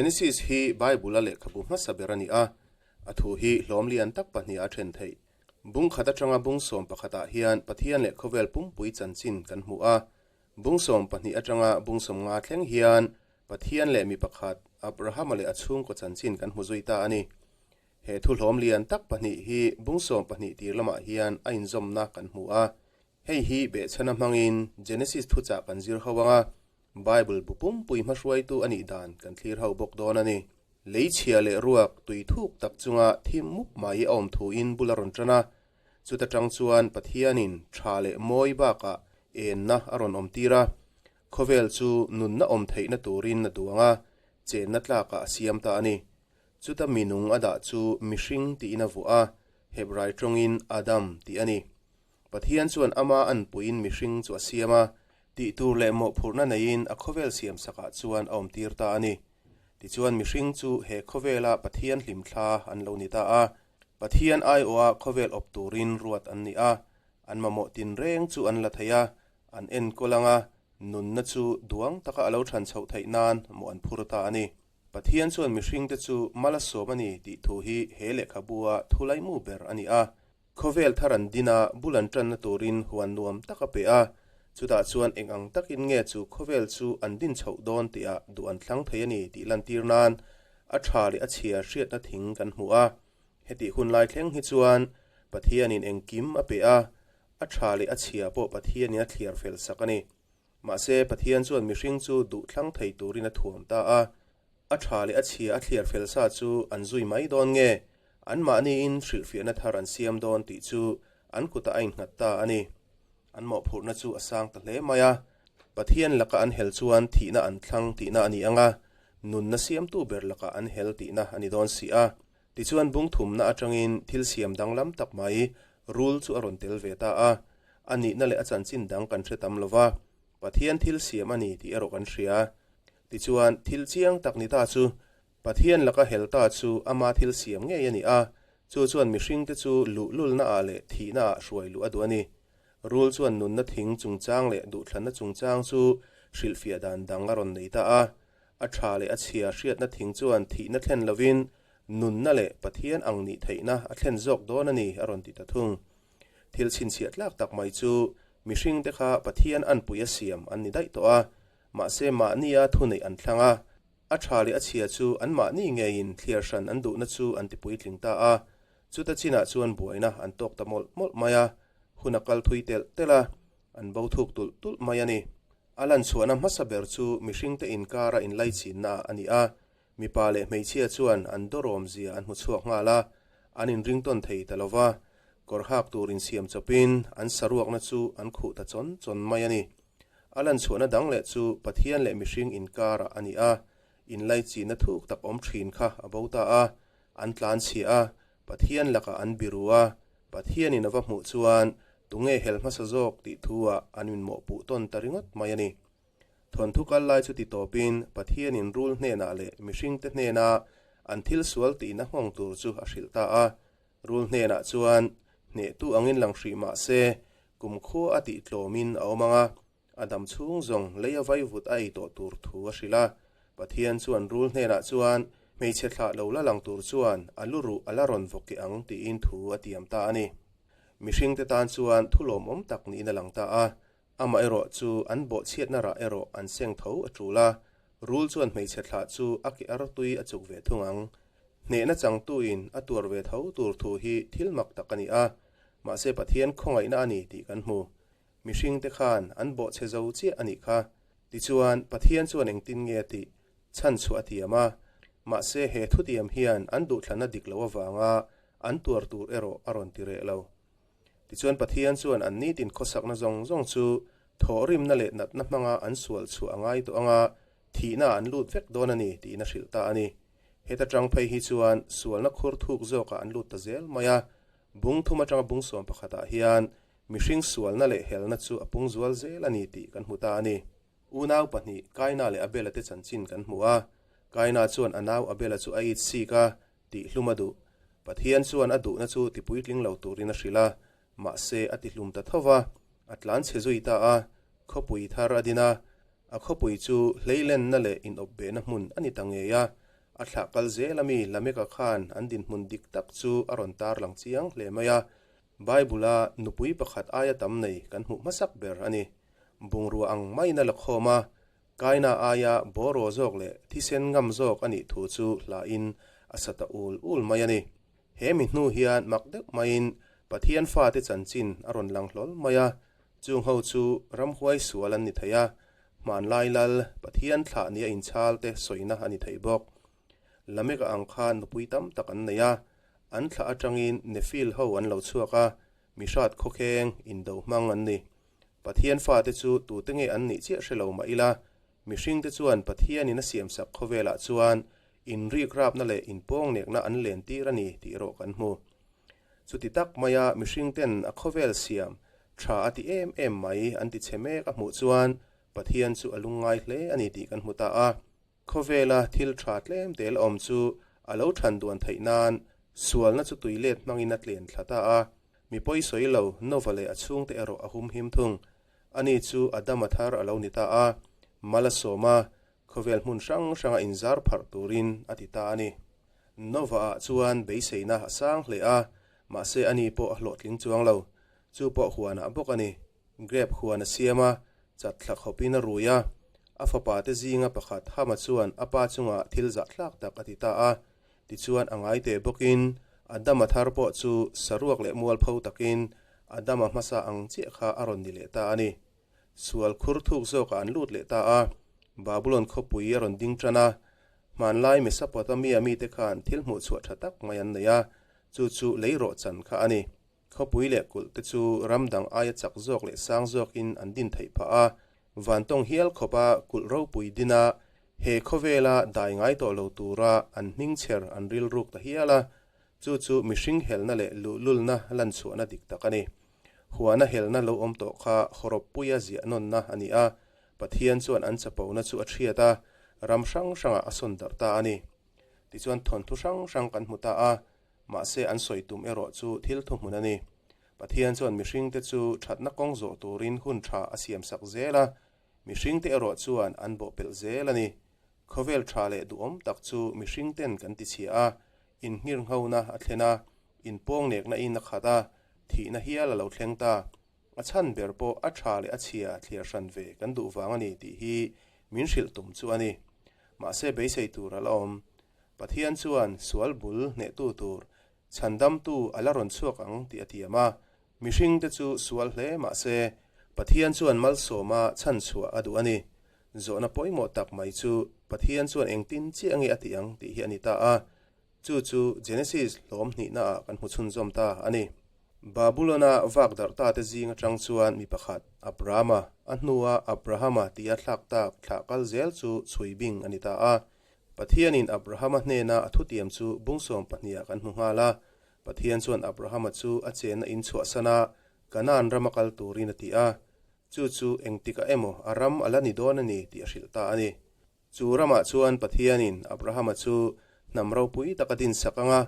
Genesis hi Bible-a lehkhabu hmasa ber a ni a, a thu hi hlawm lian tak pahniha a then theih. Bung khat atanga bung sawm pakhatah hian Pathian leh khawvel pumpui chanchin kan hmu a. Bung sawm pahnih atanga bung sawm nga thleng hian Pathian leh mi pakhat, Abrahama leh a chhungkaw chanchin kan hmu zui ta a ni. He thu hlawm lian tak pahnih hi bung sawm pahnih tir lamah hian a inzawmna kan hmu a. Hei hi behchhana hmangin Genesis thuchah kan zir ho ang a, Bible bu pumpui hmahruaitu a nih dan kan thlir ho bawk dawn a ni. Leichhia leh ruak tui thuk tak chunga thim mup mai a awm thuin bul a rawn tan a, chuta tang chuan Pathianin tha leh mawi bakah enna a rawn awm tir a, khawvel chu nunna awm theihna turin a duang a, chenna tlakah a siam ta a ni. Chuta minung a dah chu mihring tiin a vuah a, Hebrai tawngin Adam tih a ni. Pathian chuan ama anpuiin mihring chu a siam a, tih tur leh mawhphurhna neiin a khawvel siamsakah chuan a awmtir ta a ni. Tichuan mihring chu he khawvela Pathian hlimthla an lo ni ta a. Pathian aiawha khawvel awp turin ruat an ni a, an mamawh tinreng chu an la thei a, an enkawl ang a, nunna chu duang taka a lo than chhoh theih nan mawh an phur ta a ni. Pathian chuan mihringte chu mal a sawm a ni tih thu hi he lehkhabua thu laimu ber a ni a. Khawvel thar an din a, bul an tanna turin huan nuam tak a pe a, chutah chuan eng ang takin nge chu khawvel chu an din chhoh dawn tihah duh an thlang thei a ni tih lantir nan a tha leh a chhia hriatna thing kan hmu a. Hetih hun lai thleng hi chuan Pathianin engkim a pe a, a tha leh a chhia pawh Pathianin a thliar fel sak a ni. Mahse, Pathian chuan mihring chu duh thlang thei turin a thuam ta a, A tha leh a chhia a thliar fel sa chu an zui mai dawn nge? Anmahniin hrilhfiahna thar an siam dawn tih chu an kutah a innghat ta a ni. An mawhphurhna chu a sang ta hle mai a. Pathian laka an hel chuan thihna an thlang tihna a ni ang a, nunna siamtu ber lakah an hel tihna a ni dawn si a. Tichuan bungthumna atangin thil siam danglam tak mai rul chu a rawn tel ve ta a. A nihna leh a chanchin dang kan hre tam lo va, Pathian thil siam a ni tih erawh kan hria. Tichuan, thil chiang tak ni ta chu, Pathian laka hel ta chu ama thil siam ngei a ni a, chu chuan mihringte chu luhlulnaah leh thihnaah hruai luh a duh a ni. Rul chuan nunna thing chungchang leh duhthlanna chungchang chu hrilhfiah dan dang a rawn nei ta a. A tha leh a chhia hriatna thing chuan thihna thlen lovin nunna leh Pathian ang nih theihna a thlen zawk dawn a ni a rawn ti ta thung. Thil chhinchhiah tlak tak mai chu mihringte kha Pathian anpui a siam an ni daih tawh a, Mahse mahnia thuneih an thlang a, a tha leh a chhia chu anmahni ngeiin thliar hran an duhna chu an tipuitling ta a, chuta chinah chuan buaina an tawk ta mawlh mawlh mai a, hun a kal thui telh telh a, an bo thuk tulh tulh mai a ni. A lanchhuahna hmasa ber chu mihringte inkara inlaichinna a ni a, mipa leh hmeichhia chuan an dawrawm zia an hmu chhuak nghal a, an inringtawn thei ta lo va, kawr hak tur insiam chawpin an saruakna chu an khuh ta chawn chawn mai a ni. A lanchhuahna dang leh chu Pathian leh mihring inkarah a ni a, inlaichihna thuk tak awm thin kha a bo ta a, an tlanchhia a, Pathian lakah an biru a, Pathianin a va hmuh chuan tunge hel hmasa zawk tih thu-ah an inmawhpuh tawn ta ringawt mai a ni. Thawnthu kal lai chu ti tawpin Pathianin rul hnenah leh mihringte hnena an thil sual tihna nghawng tur chu a hrilh ta a, rul hnenah chuan hnehtu angin lang hrih mah se Kumkhua a tih tlawmin a awm ang a, a dam chhung zawng lei a vaivut a ei tawh tur thu a hrilh a. Pathian chuan rul hnenah chuan hmeichhe thlah lo la lang tur chuan a lu ruh a la rawn vaw keh ang tiin thu a tiam ta a ni. Mihringte tan chuan thu lawmawm tak niin a lang ta a, amaherawh chu an bawhchhiatna rah erawh an seng tho a tul a, rul chuan hmeichhe thlah chu a ke artui a chuk ve thung ang. Hnehna changtuin a tuar ve tho tur thu hi thil mak tak a ni a, Mahse Pathian khawngaihna a ni tih kan hmu. Mihringte khan an bawhchhe zo chiah a nih kha. Tichuan, Pathian chuan engtin nge a tih? Chhan chhuah a tiam a. Mahse he thutiam hian an duhthlanna dik loh avanga an tuar tur erawh a rawn ti reh lo. Tichuan Pathian chuan an nitin khawsakna zawng zawng chu thawhrimna leh natna hmanga an sual chhuah a ngai tawh anga thihna an lut vek dawn a ni tiin a hrilh ta a ni. Heta tang phei hi chuan sualna khur thuk zawkah an lut ta zel mai a, Bung thum atanga bung sawm pakhatah hian mihring sualna leh helna chu a pung zual zel a ni tih kan hmu ta a ni. Unau pahnih, Kaina leh Abela te chanchin kan hmu a. Kaina chuan a nau Abela chu a it sik a, tih hlum a duh. Pathian chuan a duhna chu tipuitling lo turin a hrilh a, mahse a tihlum ta tho va, a tlanchhe zui ta a, khawpui thar a din a. A khawpui chu hleilenna leh inawpbehna hmun a ni ta ngei a. A thlah kal zel ami Lameka khan an dinhmun dik tak chu a rawn tarlang chiang hle mai a. Bible-a nupui pakhat aia tam nei kan hmuh hmasak ber a ni. Bungrua ang maiin a la khawm a, Kaina aia bawraw zawk leh thisen ngam zawk a nih thu chu hlain a sa ta ul ul mai a ni. He mi hnu hian mak deuh maiin Pathian fate chanchin a rawn lang hlawl mai a, chung ho chu ramhuai sual an ni thei a, hmanlai lal Pathian thlah nia inchhal te sawina a ni thei bawk. Lameka ang khan nupui tam tak an nei a, an thlah atangin Nephil ho an lo chhuak a, mihrat khawkheng indo hmang an ni. Pathian fate chu tute nge an nih chiah hre lo mah ila, mihringte chuan Pathianin a siamsak khawvelah chuan inrikrapna leh inpawngnekna an lentir a ni tih erawh kan hmu. Chuti tak maia mihringten a khawvel siam tha a ti em em mai an ti chhe mek a hmuh chuan Pathian chu a lungngai hle a ni tih kan hmu ta a. Khawvela thil tha tlem tel awm chu a lo than duan theih nan sualna chu tui let hmangin a tlen thla ta a, mi pawi sawi lo Nova leh a chhungte erawh a hum him thung. Ani chu Adama thar a lo ni ta a, mal a sawm a, khawvel hmun hrang hranga inzar pharh turin a ti ta a ni. Nova-ah chuan beiseina a sang hle a, mahse ani pawh a hlawhtling chuang lo. Chu pawh huanah bawk a ni. Grape huan a siam a, chat thla khawpin a rui a. A fapa te zinga pakhat Hama chuan a pa chungah thil zahthlak tak a ti ta a. Tichuan a ngai teh bawkin Adama thar pawh chu saruak leh mualpho takin Adama hmasa ang chiah kha a rawn ni leh ta a ni. Sual khur thuk zawkah an lut leh ta a, Babulon khawpui a rawn ding tan a. Hmanlai Mesopotamia mite khan thil hmuhchhuah tha tak mai an nei a, chu chu lei rawhchan kha a ni. Khawpui leh kulh te chu ram dang aia chak zawk leh sang zawkin an din theih phah a, vantawng hial khawpa kulh ropui dina he khawvela dai ngai tawh lo tura an hming chher an rilruk ta hial a, chu chu mihring helna leh luhlulna lanchhuahna dik tak a ni. Huana helna lo awm tawh kha hawrawppuia ziah nawnna a ni a, Pathian chuan an chapona chu a thiat a, ram hrang hrangah a sawn darh ta a ni. Tichuan thawnthu hrang hrang kan hmu ta a, Mahse an sawi tum erawh chu thil thuhmun a ni. Pathian chuan mihringte chu thatna kawng zawh turin hun tha a siamsak zel a, mihringte erawh chuan an bawhpelh zel a ni. Khawvel tha leh duhawm tak chu mihringten kan tichhia a, inngirnghona a thlen a, inpawngnekna in a khat a, thihna hial a lo thleng ta. A chhan ber pawh a tha leh a chhia thliar hran ve kan duh vang a ni tih hi min hrilh tum chu a ni. Mahse beisei tur a la awm. Pathian chuan sual bul hnehtu tur chhandamtu a la rawn chhuak ang tih a tiam a. Mihringte chu sual hle mah se, Pathian chuan malsawma chhanchhuah a duh a ni. Zawhna pawimawh tak mai chu Pathian chuan engtin chiah nge a tih ang tih hi a ni ta a. Chu chu Genesis hlawm hnihnaah kan hmu chhunzawm ta a ni. Babulona vak darh ta te zing atang chuan mi pakhat, Abrama, a hnua Abrahama tia thlak tak thlah kal zel chu chhui bing a ni ta a. Pathianin Abrahama hnena a thutiam chu bung 12ah kan hmu nghal a. Pathian chuan Abrahama chu a chenna in chhuahsan a, Kanaan rama kal turin a ti a. Chu chu engtikah emaw a ram a la ni dawn a ni tih a hrilh ta a ni. Chu ramah chuan Pathianin Abrahama chu hnam ropui tak a dinsak ang a,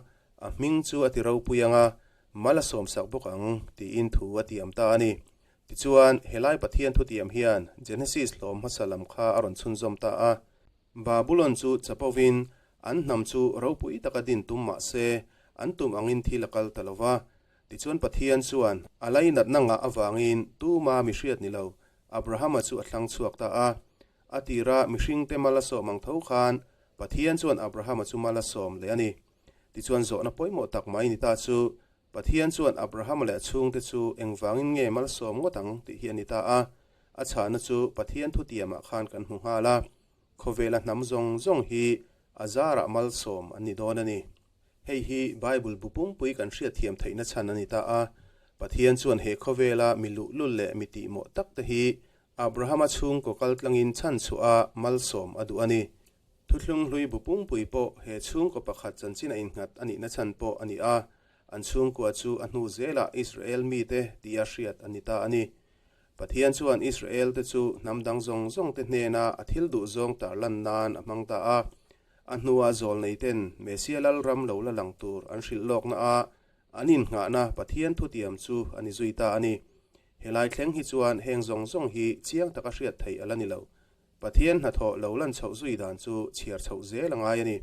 a hming chu a ti ropui ang a, mal a sawmsak bawk ang tiin thu a tiam ta a ni. Tichuan, helai Pathian thutiam hian Genesis hlawm hmasa lam kha a rawn chhunzawm ta a. Babulon chu chapovin an hnam chu ropui taka din tum mah se, an tum angin thil a kal ta lo va. Tichuan Pathian chuan a lainatna ngah avangin tuma mi hriat ni lo Abrahama chu a thlang chhuak ta a. A tira mihringte mal a sawm ang tho khan Pathian chuan Abrahama chu mal a sawm leh a ni. Tichuan zawhna pawimawh tak mai ni ta chu, Pathian chuan Abrahama leh a chhungte chu engvangin nge malsawm ngawt ang tih hi a ni ta a. A chhahna chu Pathian thutiamah khan kan hmu nghal a, khawvela hnam zawng zawng hi a zarah malsawm an ni dawn a ni. Hei hi Bible bu pumpui kan hriatthiam theihna chhan a ni ta a. Pathian chuan he khawvela mi luhlul leh mi tihmawh takte hi Abrahama chhungkaw kaltlangin chhanchhuah a malsawm a duh a ni. Thuthlung hlui bu pumpui pawh he chhungkaw pakhat chanchin a innghat a nihna chhan pawh a ni a, an chhungkua chu a hnu zelah Israel mite tia hriat a ni ta a ni. Pathian chuan Israel te chu hnam dang zawng zawng te hnena a thil duh zawng tarlan nan a hmang ta a. A hnua zawlnei ten Mesia Lalram lo la lang tur an hrilh lawkna a an innghahna Pathian thutiam chu a ni zui ta a ni. Helai thleng hi chuan heng zawng zawng hi chiang taka hriat theih a la ni lo. Pathian hnathawh lo lan chhoh zui dan chu chhiar chhoh zel a ngai a ni.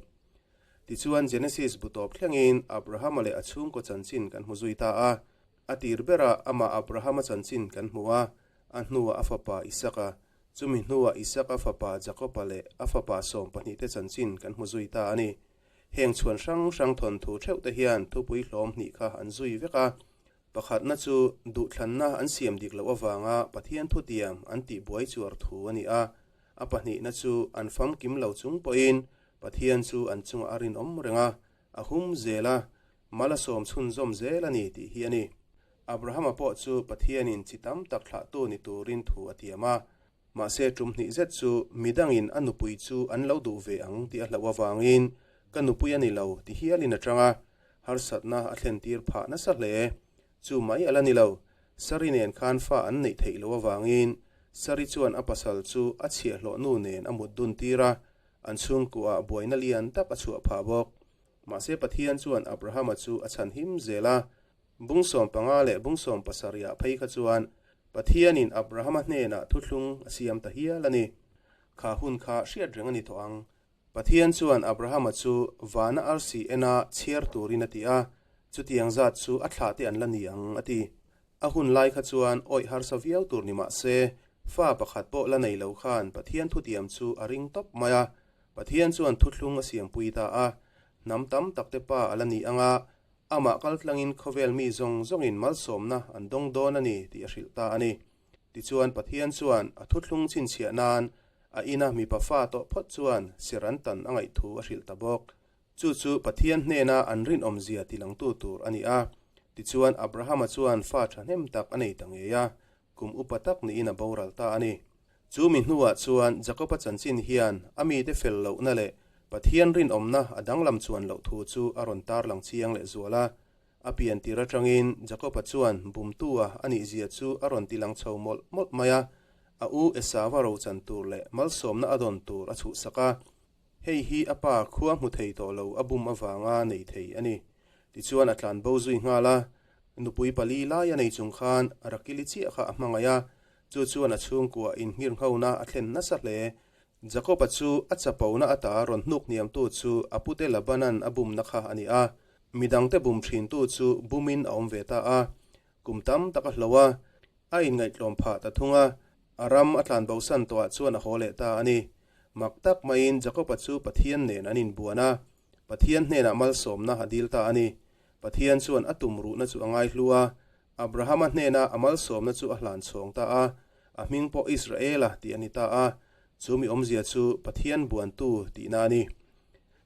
Tichuan, Genesis bu tawp thlengin Abrahama leh a chhungkaw chanchin kan hmu zui ta a. A tir berah amah Abrahama chanchin kan hmu a, a hnuah a fapa Isaka, chumi hnuah Isaka fapa Jakoba leh a fapa sawmpahnihte chanchin kan hmu zui ta a ni. Heng chhuan hrang hrang thawnthu theuhte hian thupui hlawm hnih kha an zui vek a. Pakhatna chu duhthlanna an siam dik loh avanga Pathian thutiam an tih buai chuar thu a ni a. A pahnihna chu an famkim lo chung pawhin Pathian chu an chungah a rinawm reng a, a hum zel a, mal a sawm chhunzawm zel a ni tih hi a ni. Abrahama pawh chu Pathianin chi tam tak thlahtu ni turin thu a tiam a. Mahse tum hnih zet chu midangin a nupui chu an lo duh ve ang tih a hlauh avangin ka nupui a ni lo ti hialin a chang a, harsatna a thlentir phah nasa hle. Chu mai a la ni lo, Sari nen khan fa an neih theih loh avangin Sari chuan a pasal chu a chhiahhlawh nu nen a mut dun tir a, an chhungkuah buaina lian tak a chhuah phah bawk. Mahse Pathian chuan Abrahama chu a chhanhim zel a, Bung 15 leh bung 17 ah phei kha chuan Pathianin Abrahama hnenah thuthlung a siam ta hial a ni. Kha hun kha hriat reng a ni tawh ang. Pathian chuan Abrahama chu vana arsi ena chhiar turin a ti a, chutiang zat chu a thlah te an la ni ang a ti. A hun lai kha chuan awih harsa viau tur ni mah se, fa pakhat pawh la nei lo khan Pathian thutiam chu a ring tawp mai a. Pathian chuan thuthlung a siampui ta a, hnam tam takte pa a la ni ang a, Amah kaltlangin khawvel mi zawng zawngin malsawmna an dawng dawn a ni tih a hrilh ta a ni. Tichuan Pathian chuan a thuthlung chhinchhiah nan a ina mipa fa tawh phawt chuan ser an tan a ngaih thu a hrilh ta bawk. Chu chu Pathian hnena an rinawmzia tilangtu tur a ni a. Tichuan Abrahama chuan fa thahnem tak a nei ta ngei a, kum upa tak niin a boral ta a ni. Chu mi hnuah chuan Jakoba chanchin hian a mite fel lohna leh Pathian rinawmna a danglam chuan loh thu chu a rawn tarlang chiang leh zual a. A pian tir atangin Jakoba chuan bumtua a nihzia chu a rawn tilang chho mawlh mawlh mai a, a u Esava rochan tur leh malsawmna a dawn tur a chhuhsak a. Hei hi a pa khua hmu thei tawh lo a bum avanga nei thei a ni. Tichuan a tlan bo zui nghal a, nupui pali lai a nei chung khan Rakili chiah kha a hmangaih a, chu chuan a chhungkua inngirnghona a thlen nasa hle. Jakob-a chu a chapona ata rawn hnuk hniamtu chu a pute Laban-a'n a bumna kha a ni a, midangte bum thintu chu bumin a awm ve ta a. Kum tam tak a hloh a, a inngaihtlawm phah ta thung a, a ram a tlan bosan tawhah chuan a haw leh ta a ni. Mak tak maiin Jakob-a chu Pathian nen an inbuan a, Pathian hnenah malsawmna a dil ta a ni. Pathian chuan a tum ruhna chu a ngaihlu a, Abrahama hnena a malsawmna chu a hlan chhawng ta a, a hming pawh Israela tih a ni ta a, chu mi awmzia chu Pathian buantu tihna a ni.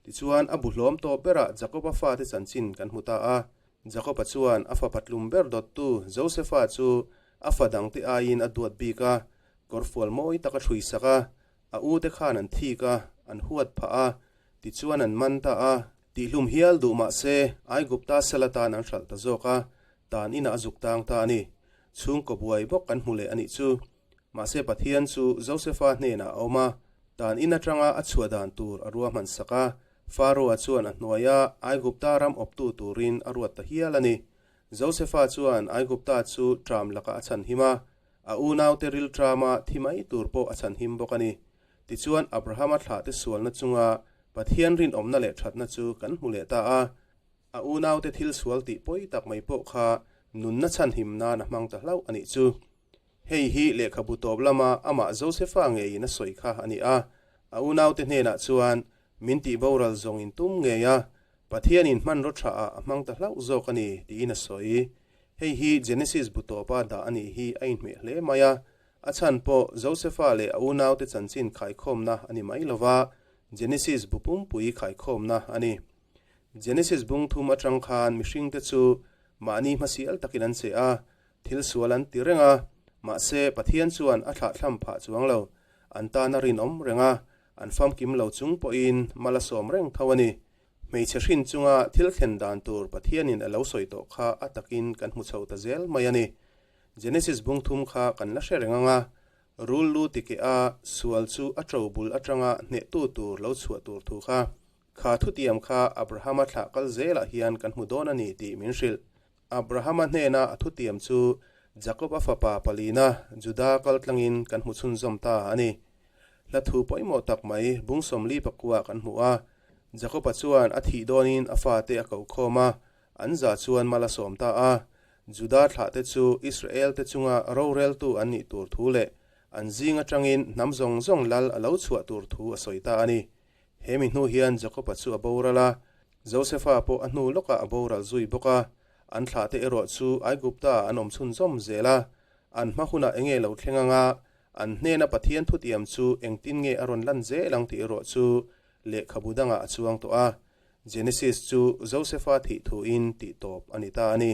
Tichuan, a bu hlawm tawp berah Jakoba fate chanchin kan hmu ta a. Jakoba chuan a fapa tlum ber dawttu Josefa chu a fa dangte aiin a duat bik a, kawrfual mawi tak a hruisak a, A ute khan an thik a, an huat phah a, tichuan an man ta a. Tihhlum hial duh mah se, Aigupta sal atan an hralh ta zawk a, tan inah a zuk tang ta a ni. Chhungkaw buai bawk kan hmu leh a nih chu. Mahse Pathian chu Josefa hnenah a awm a, tan in atanga a chhuah dan tur a ruahman sak a, Faroa chuan a hnuaia Aigupta ram awptu turin a ruat ta hial a ni. Josefa chuan Aigupta chu ṭam lakah a chhanhim a, A unaute rilṭama thi mai tur pawh a chhanhim bawk a ni. Tichuan, Abrahama thlahte sualna chunga Pathian rinawmna leh ṭhatna chu kan hmu leh ta a. A unaute thil sual tih pawi tak mai pawh kha nunna chhanhim nan a hmang ta hlauh a nih chu. Hei hi lehkhabu tawp lama amah Josefa ngeiin a sawi kha a ni a. A unaute hnenah chuan, Min tih boral zawng in tum ngei a, Pathianin hmanraw ṭhaah a hmang ta hlauh zawk a ni, tiin a sawi. Hei hi Genesis bu tawpa dah a nih hi a inhmeh hle mai a, a chhan pawh Josefa leh a unaute chanchin khaikhawmna a ni mai lova, Genesis bu pumpui khaikhawmna a ni. Genesis bung thum atang khan mihringte chu mahni hmasial takin an che a, thil sual an ti reng a, mahse Pathian chuan a thlahthlam phah chuang lo, an tan a rinawm reng a, an famkim lo chung pawhin mal a sawm reng tho a ni. Hmeichhe hrin chunga thil thlen dan tur Pathianin a lo sawi tawh kha a takin kan hmu chho ta zel mai a ni. Genesis bung thum kha kan la hre reng ang a, rul lu ti keh a, sual chu a ṭo bul aṭanga hnehtu tur lo chhuah tur thu kha. Kha thutiam kha Abrahama thlah kal zelah hian kan hmu dawn a ni tih min hrilh. Abrahama hnena a thutiam chu Jakob-a fapa palina Juda kal tlangin kan hmu chhunzawm ta a ni. Hla thu pawimawh tak mai bung 44 kan hmu a. Jakoba chuan a thih dawnin a fate a ko khawm a, an za chuan mal a sawm ta a. Juda thlahte chu Israelte chunga roreltu an nih tur thu leh an zing atangin hnam zawng zawng lal a lo chhuah tur thu a sawi ta a ni. He mi hnu hian Jakoba chu a boral a, Josefa pawh a hnu lawkah a boral zui bawk a. An thlahte erawh chu Aigupta an awm chhunzawm zel a, an hma hunah enge lo thleng anga an hnena Pathian thutiam chu engtin nge a rawn lan zel ang tih erawh chu lehkhabu dangah a chuang tawh a. Genesis chu Josefa thih thuin tih tawp a ni ta a ni.